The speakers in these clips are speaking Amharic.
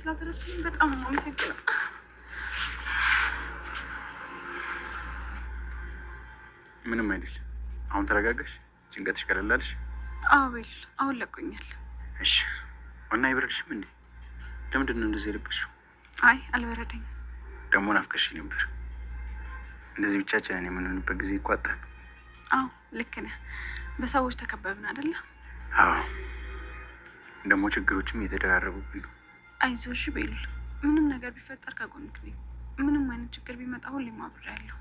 ስላተረፍኝ በጣም ነው የማመሰግነው። ምንም አይደል። አሁን ተረጋጋሽ? ጭንቀትሽ ቀለል አለሽ? አዎ ቤሉል፣ አሁን ለቆኛል። እሺ። እና አይበረድሽም እንዴ? ለምንድን ነው እንደዚህ የለበስሽው? አይ አልበረደኝም። ደግሞ ናፍቀሽኝ ነበር። እንደዚህ ብቻችንን የምንሆንበት ጊዜ ይቋጣል። አዎ ልክ ነህ። በሰዎች ተከበብን አይደለ? አዎ፣ ደግሞ ችግሮችም እየተደራረቡብን ነው። አይዞሽ ቤሉል፣ ምንም ነገር ቢፈጠር ከጎንክ ነኝ። ምንም አይነት ችግር ቢመጣ ሁሌም አብሬሃለሁ።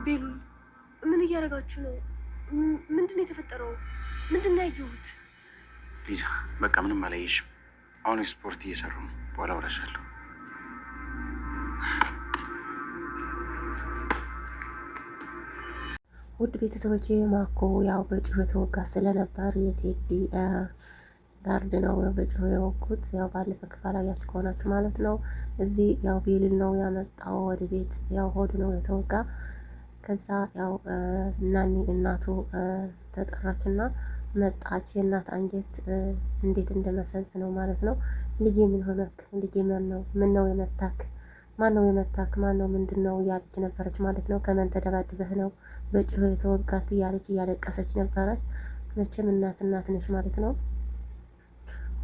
ቤሉል ምን እያደረጋችሁ ነው? ምንድን ነው የተፈጠረው? ምንድን ነው ያየሁት? ሊዛ፣ በቃ ምንም አላየሽም። አሁን ስፖርት እየሰሩ ነው። በኋላ አወራሻለሁ። ውድ ቤተሰቦች ማኮ ያው በጩኸ የተወጋ ስለነበር የቴዲ guard ነው በጩኸ የወጉት። ያው ባለፈ ክፍል አያችሁ ከሆናችሁ ማለት ነው። እዚህ ያው ቤሉል ነው ያመጣው ወደ ቤት፣ ያው ሆዱ ነው የተወጋ። ከዛ ያው እናኒ እናቱ ተጠራችና መጣች። የእናት አንጀት እንዴት እንደመሰዝ ነው ማለት ነው። ልጄ ምን ሆነክ? ልጄ ምን ነው ምን ነው የመታክ? ማን ነው የመታክ? ማን ነው ምንድን ነው እያለች ነበረች ማለት ነው። ከመን ተደባድበህ ነው በጩኸ የተወጋት እያለች እያለቀሰች ነበረች። መቼም እናት እናት ነች ማለት ነው።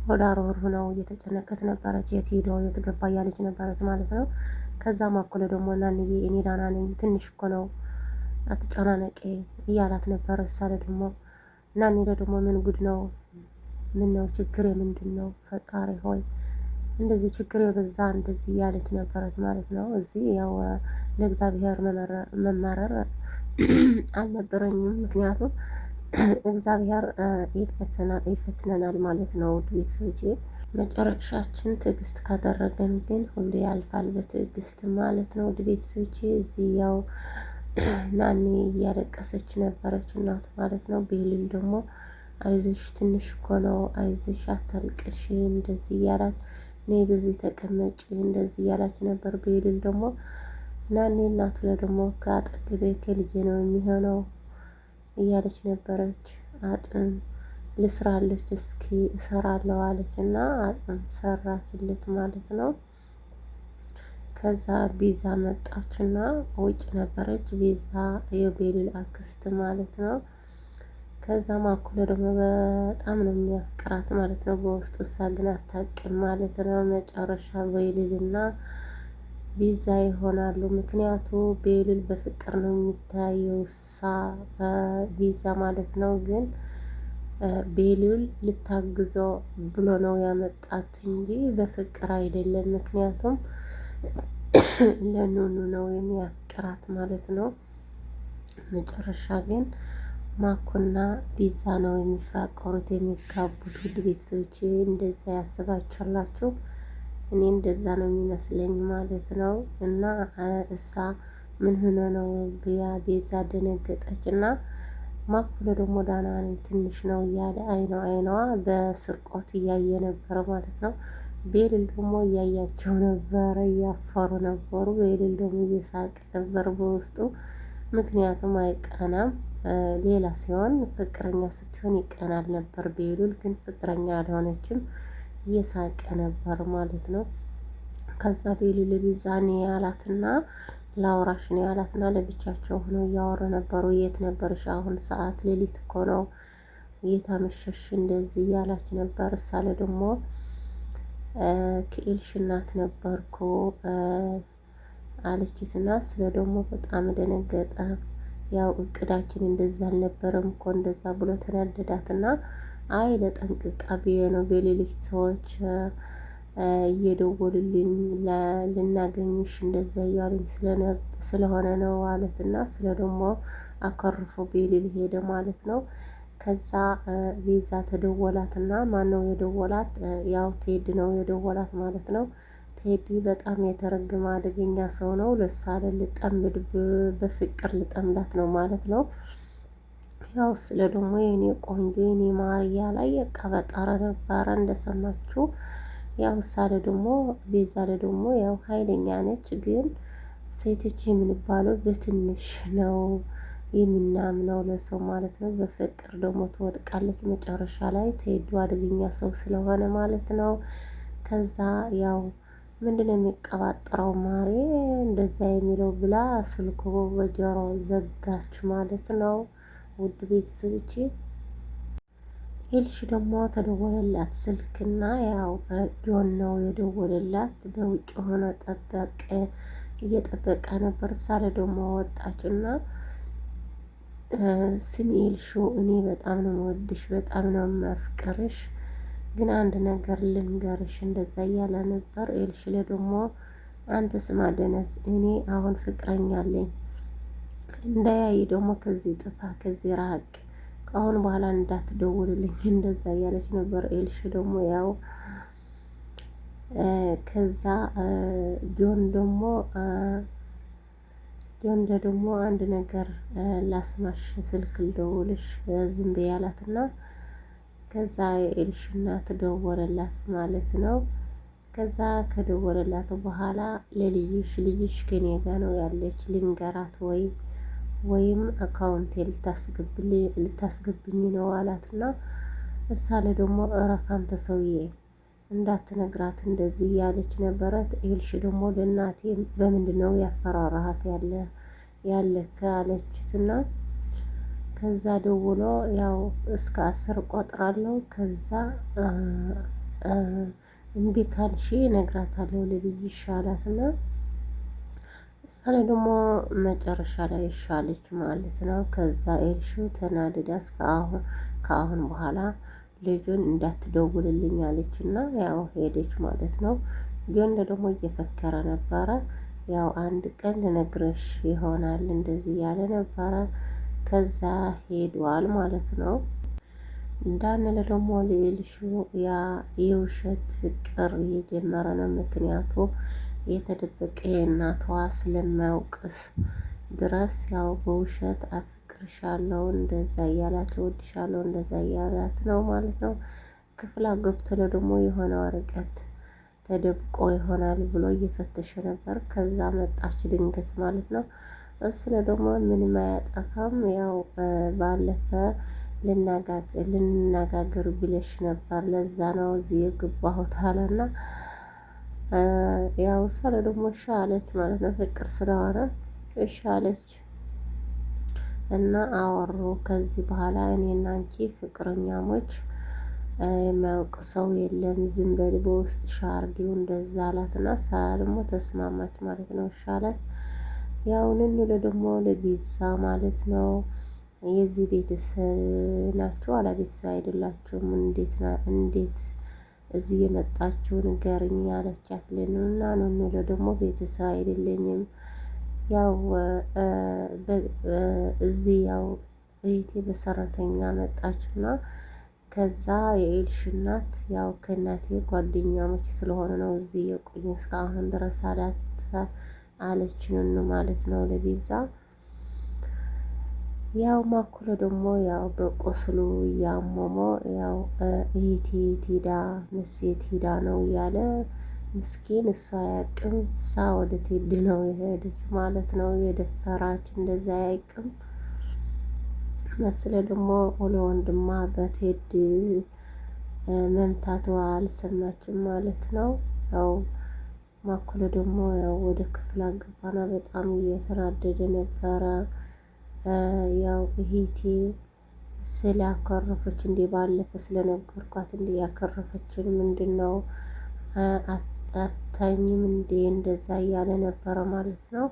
ሆዳ ሩህሩህ ነው እየተጨነቀች ነበረች። የት ሄዶ የት ገባ እያለች ነበረች ማለት ነው። ከዛ ማኮለ ደግሞ ናንዬ እኔ ዳና ነኝ ትንሽ እኮ ነው አትጨናነቂ እያላት ነበረ። እሳለ ደግሞ ናንዬ ደግሞ ምን ጉድ ነው? ምን ነው ችግር የምንድን ነው? ፈጣሪ ሆይ እንደዚህ ችግር የበዛ እንደዚህ እያለች ነበረች ማለት ነው። እዚህ ያው ለእግዚአብሔር መማረር አልነበረኝም። ምክንያቱም እግዚአብሔር ይፈትነናል ማለት ነው። ውድ ቤተሰቦቼ መጨረሻችን ትዕግስት ካደረገን ግን ሁሉ ያልፋል በትዕግስት ማለት ነው። ውድ ቤተሰቦቼ እዚህ ያው ናኒ እያለቀሰች ነበረች እናቱ ማለት ነው። ቤሉል ደግሞ አይዞሽ ትንሽ እኮ ነው፣ አይዞሽ አታልቅሽ እንደዚህ እያላት እኔ በዚህ ተቀመጭ እንደዚህ እያላች ነበር። ቤሉል ደግሞ ናኒ እናቱ ደግሞ ከአጠገቤ ከልጄ ነው የሚሆነው እያለች ነበረች። አጥም ልስራለች እስኪ እሰራለሁ አለች እና አጥም ሰራችለት ማለት ነው። ከዛ ቤዛ መጣችና ውጭ ነበረች ቤዛ የቤሉል አክስት ማለት ነው። ከዛ ማኩሎ ደግሞ በጣም ነው የሚያፍቅራት ማለት ነው። በውስጡ እሷ ግን አታውቅም ማለት ነው። መጨረሻ ቤሉልና ቤዛ ይሆናሉ። ምክንያቱ ቤሉል በፍቅር ነው የሚታየው እሳ ቤዛ ማለት ነው። ግን ቤሉል ልታግዘው ብሎ ነው ያመጣት እንጂ በፍቅር አይደለም። ምክንያቱም ለኑኑ ነው የሚያፍቅራት ማለት ነው። መጨረሻ ግን ማኮና ቢዛ ነው የሚፋቀሩት የሚጋቡት። ውድ ቤተሰቦቼ እንደዛ ያስባችኋላችሁ። እኔ እንደዛ ነው የሚመስለኝ ማለት ነው። እና እሳ ምን ሆኖ ነው ብያ ቤዛ ደነገጠች። እና ማኩሎ ደግሞ ዳና ትንሽ ነው እያለ አይኗ አይኗ በስርቆት እያየ ነበረ ማለት ነው። ቤሉል ደግሞ እያያቸው ነበረ፣ እያፈሩ ነበሩ። ቤሉል ደግሞ እየሳቀ ነበር በውስጡ ምክንያቱም አይቀናም። ሌላ ሲሆን ፍቅረኛ ስትሆን ይቀናል ነበር። ቤሉል ግን ፍቅረኛ አልሆነችም፣ እየሳቀ ነበር ማለት ነው። ከዛ ቤሉል ቤዛን ያላትና ላውራሽ ነው ያላትና ለብቻቸው ሆነው እያወሩ ነበሩ። የት ነበርሽ? አሁን ሰዓት ሌሊት እኮ ነው፣ የት አመሸሽ? እንደዚህ እያላች ነበር። እሳለ ደግሞ ከኤልሽ እናት ነበርኩ አለችትና ስለ ደግሞ በጣም ደነገጠ። ያው እቅዳችን እንደዛ አልነበረም እኮ እንደዛ ብሎ ተናደዳትና አይ ለጠንቅቃ ብዬ ነው በሌሎች ሰዎች እየደወሉልኝ ልናገኝሽ እንደዛ እያሉኝ ስለሆነ ነው አለትና ስለ ደግሞ አከርፎ ቤሉል ሄደ ማለት ነው። ከዛ ቤዛ ተደወላትና ማነው የደወላት? ያው ቴድ ነው የደወላት ማለት ነው። ቴዲ በጣም የተረገመ አደገኛ ሰው ነው። ለሳ ልጠምድ በፍቅር ልጠምዳት ነው ማለት ነው። ያው ስለ ደግሞ የኔ ቆንጆ የኔ ማርያ ላይ የቀበጠረ ነበረ እንደሰማችሁ። ያው እሳለ ደግሞ ቤዛ ደግሞ ያው ኃይለኛ ነች፣ ግን ሴቶች የምንባለው በትንሽ ነው የሚናምነው ለሰው ማለት ነው። በፍቅር ደግሞ ትወድቃለች መጨረሻ ላይ ትሄዱ አደገኛ ሰው ስለሆነ ማለት ነው። ከዛ ያው ምንድነው የሚቀባጥረው ማሬ እንደዛ የሚለው ብላ ስልኩ በጆሮ ዘጋች ማለት ነው። ውድ ቤተሰቦቼ ኤልሽ ደግሞ ተደወለላት ስልክና ያው ጆን ነው የደወለላት። በውጭ ሆነ ጠበቀ እየጠበቀ ነበር። ሳለ ደግሞ ወጣችና ስሚ ኤልሹ፣ እኔ በጣም ነው የምወድሽ፣ በጣም ነው የማፍቅርሽ፣ ግን አንድ ነገር ልንገርሽ እንደዛ እያለ ነበር። ኤልሽ ደግሞ አንተ ስማ ደነዝ፣ እኔ አሁን ፍቅረኛ አለኝ፣ እንዳያይ ደግሞ ከዚህ ጥፋ፣ ከዚህ ራቅ ከአሁን በኋላ እንዳትደውልልኝ እንደዛ እያለች ነበር። ኤልሽ ደግሞ ያው ከዛ ጆን ደግሞ ጆን ደግሞ አንድ ነገር ላስማሽ ስልክ ልደውልሽ ዝም በይ አላትና ከዛ የኤልሽ እናት ደወለላት ማለት ነው። ከዛ ከደወለላት በኋላ ለልጅሽ ልጅሽ ከኔ ጋ ነው ያለች ልንገራት ወይ ወይም አካውንቴ ልታስገብኝ ነው አላትና እሳለ ደግሞ እረፍ አንተ ሰውዬ እንዳትነግራት እንደዚህ እያለች ነበረ። ኤልሽ ደግሞ ለእናቴ በምንድን ነው ያፈራራሃት ያለ ያለ አለችትና ከዛ ደውሎ ያው እስከ 10 ቆጥራለሁ ከዛ እምቢ ካልሽ እነግራታለሁ ለልጅሽ አላትና እሷ ላይ ደግሞ መጨረሻ ላይ ይሻለች ማለት ነው። ከዛ ኤልሹ ተናድዳ እስከ አሁን ከአሁን በኋላ ልጁን እንዳትደውልልኝ አለች እና ያው ሄደች ማለት ነው። ጆን ደግሞ እየፈከረ ነበረ። ያው አንድ ቀን ልነግርሽ ይሆናል እንደዚህ እያለ ነበረ። ከዛ ሄዷል ማለት ነው። ዳንኤል ደግሞ ለኤልሹ ያ የውሸት ፍቅር እየጀመረ ነው። ምክንያቱ የተደበቀ የእናቷ ስለማያውቅስ ድረስ ያው በውሸት አፍቅርሻለሁ እንደዛ እያላት እወድሻለሁ እንደዛ እያላት ነው ማለት ነው። ክፍላ ገብቶ ደግሞ የሆነ ወረቀት ተደብቆ ይሆናል ብሎ እየፈተሸ ነበር። ከዛ መጣች ድንገት ማለት ነው። እሱ ደግሞ ምንም አያጠፋም። ያው ባለፈ ልንነጋገር ብለሽ ነበር ለዛ ነው እዚህ የገባሁት አለና ያው እሷ ደግሞ እሺ አለች ማለት ነው። ፍቅር ስለሆነ እሺ አለች እና አወሩ። ከዚህ በኋላ እኔና አንቺ ፍቅረኛሞች የማያውቅ ሰው የለም፣ ዝም በል በውስጥ ሻርጊው እንደዛ አላትና እሷ ደግሞ ተስማማች ማለት ነው። እሺ አላት። ያው ንንለ ደግሞ ለቤዛ ማለት ነው የዚህ ቤተሰብ ናችሁ አላ ቤተሰብ አይደላችሁም? እንዴት እንዴት እዚህ የመጣችው ንገርኝ አለቻት። ለኑና ኑኑ ደግሞ ቤተሰብ አይደለኝም ያው እዚህ ያው እህቴ በሰራተኛ መጣችና ከዛ የኤልሽ እናት ያው ከእናቴ ጓደኛሞች ስለሆነ ነው እዚህ የቆየን እስከ አሁን ድረስ አላት አለች ኑኑ ማለት ነው ለቤዛ። ያው ማኩሎ ደግሞ ያው በቁስሉ እያሞሞ ያው እህቴ የት ሄዳ መሲ የት ሄዳ ነው እያለ ምስኪን እሷ አያውቅም። እሷ ወደ ቴዲ ነው የሄደች ማለት ነው የደፈራች እንደዛ አያውቅም። መስለ ደግሞ ወለ ወንድማ በቴዲ መምታቷ አልሰማችም ማለት ነው። ያው ማኩሎ ደግሞ ያው ወደ ክፍል አገባና በጣም እየተናደደ ነበረ። ያው እህቴ ስላከረፈች እንዴ ባለፈ ስለነገርኳት እንዴ ያከረፈችን ምንድን ነው አታኝም እንዴ እንደዛ እያለ ነበረ ማለት ነው።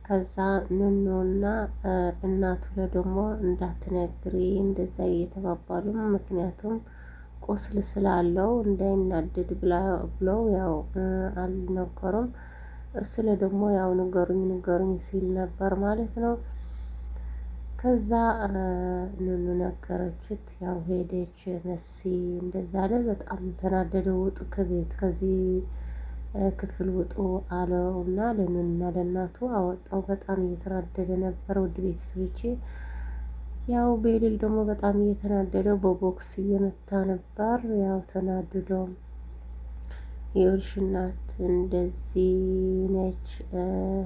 ከዛ ኑኑና እናቱ ደግሞ እንዳትነግሪ እንደዛ እየተባባሉ ምክንያቱም ቁስል ስላለው እንዳይናደድ ብለው ያው አልነገሩም። እሱ ደግሞ ያው ንገሩኝ ንገሩኝ ሲል ነበር ማለት ነው። ከዛ ኑኑ ነገረችት። ያው ሄደች መሲ እንደዛ አለ። በጣም ተናደደ። ውጡ ከቤት ከዚህ ክፍል ውጡ አለው እና ለኑኑና ለእናቱ አወጣው። በጣም እየተናደደ ነበር። ውድ ቤተሰቦቼ ያው ቤሉል ደግሞ በጣም እየተናደደ በቦክስ እየመታ ነበር። ያው ተናድዶ የውልሽ እናት እንደዚህ ነች፣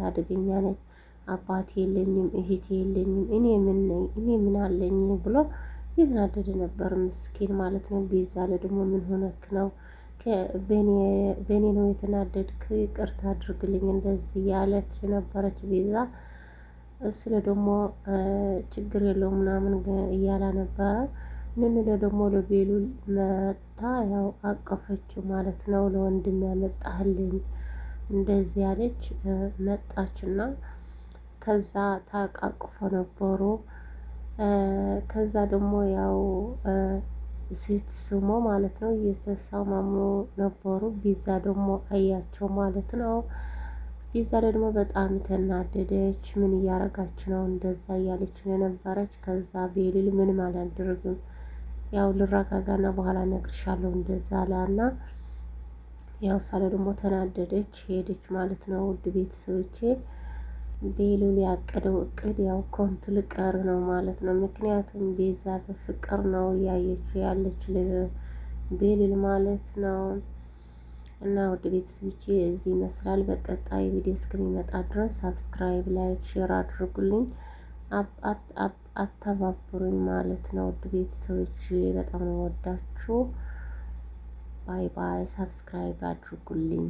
አደገኛ ነች፣ አባት የለኝም፣ እህት የለኝም፣ እኔ ምን ነኝ፣ እኔ ምን አለኝ ብሎ እየተናደደ ነበር ምስኪን ማለት ነው። ቤዛ ደግሞ ምን ሆነክ ነው በእኔ ነው የተናደድክ? ይቅርታ አድርግልኝ እንደዚህ ያለች ነበረች ቤዛ። ስለ ደግሞ ችግር የለውም ምናምን እያላ ነበረ። ንንለ ደግሞ ለቤሉል መታ ያው አቀፈችው ማለት ነው። ለወንድም ያመጣህልኝ እንደዚህ ያለች መጣችና ከዛ ታቃቅፎ ነበሩ። ከዛ ደግሞ ያው ስትስሞ ማለት ነው እየተሰማሙ ነበሩ። ቢዛ ደግሞ አያቸው ማለት ነው። ቢዛ ደግሞ በጣም ተናደደች። ምን እያረጋች ነው እንደዛ እያለች ነው የነበረች። ከዛ ቤሊል ምንም አላደርግም ያው ልረጋጋና በኋላ እነግርሻለሁ እንደዛ አላና ያው ሳለ ደግሞ ተናደደች ሄደች ማለት ነው። ውድ ቤተሰቦቼ ቤሉል ያቀደው እቅድ ያው ከንቱ ልቀር ነው ማለት ነው። ምክንያቱም ቤዛ በፍቅር ነው እያየችው ያለች ቤሉል ማለት ነው። እና ውድ ቤተሰቦቼ እዚህ ይመስላል። በቀጣይ ቪዲዮ እስከሚመጣ ድረስ subscribe፣ like፣ share አድርጉልኝ፣ አተባብሩኝ ማለት ነው። ውድ ቤተሰቦቼ በጣም ነው ወዳችሁ። Bye bye። Subscribe አድርጉልኝ።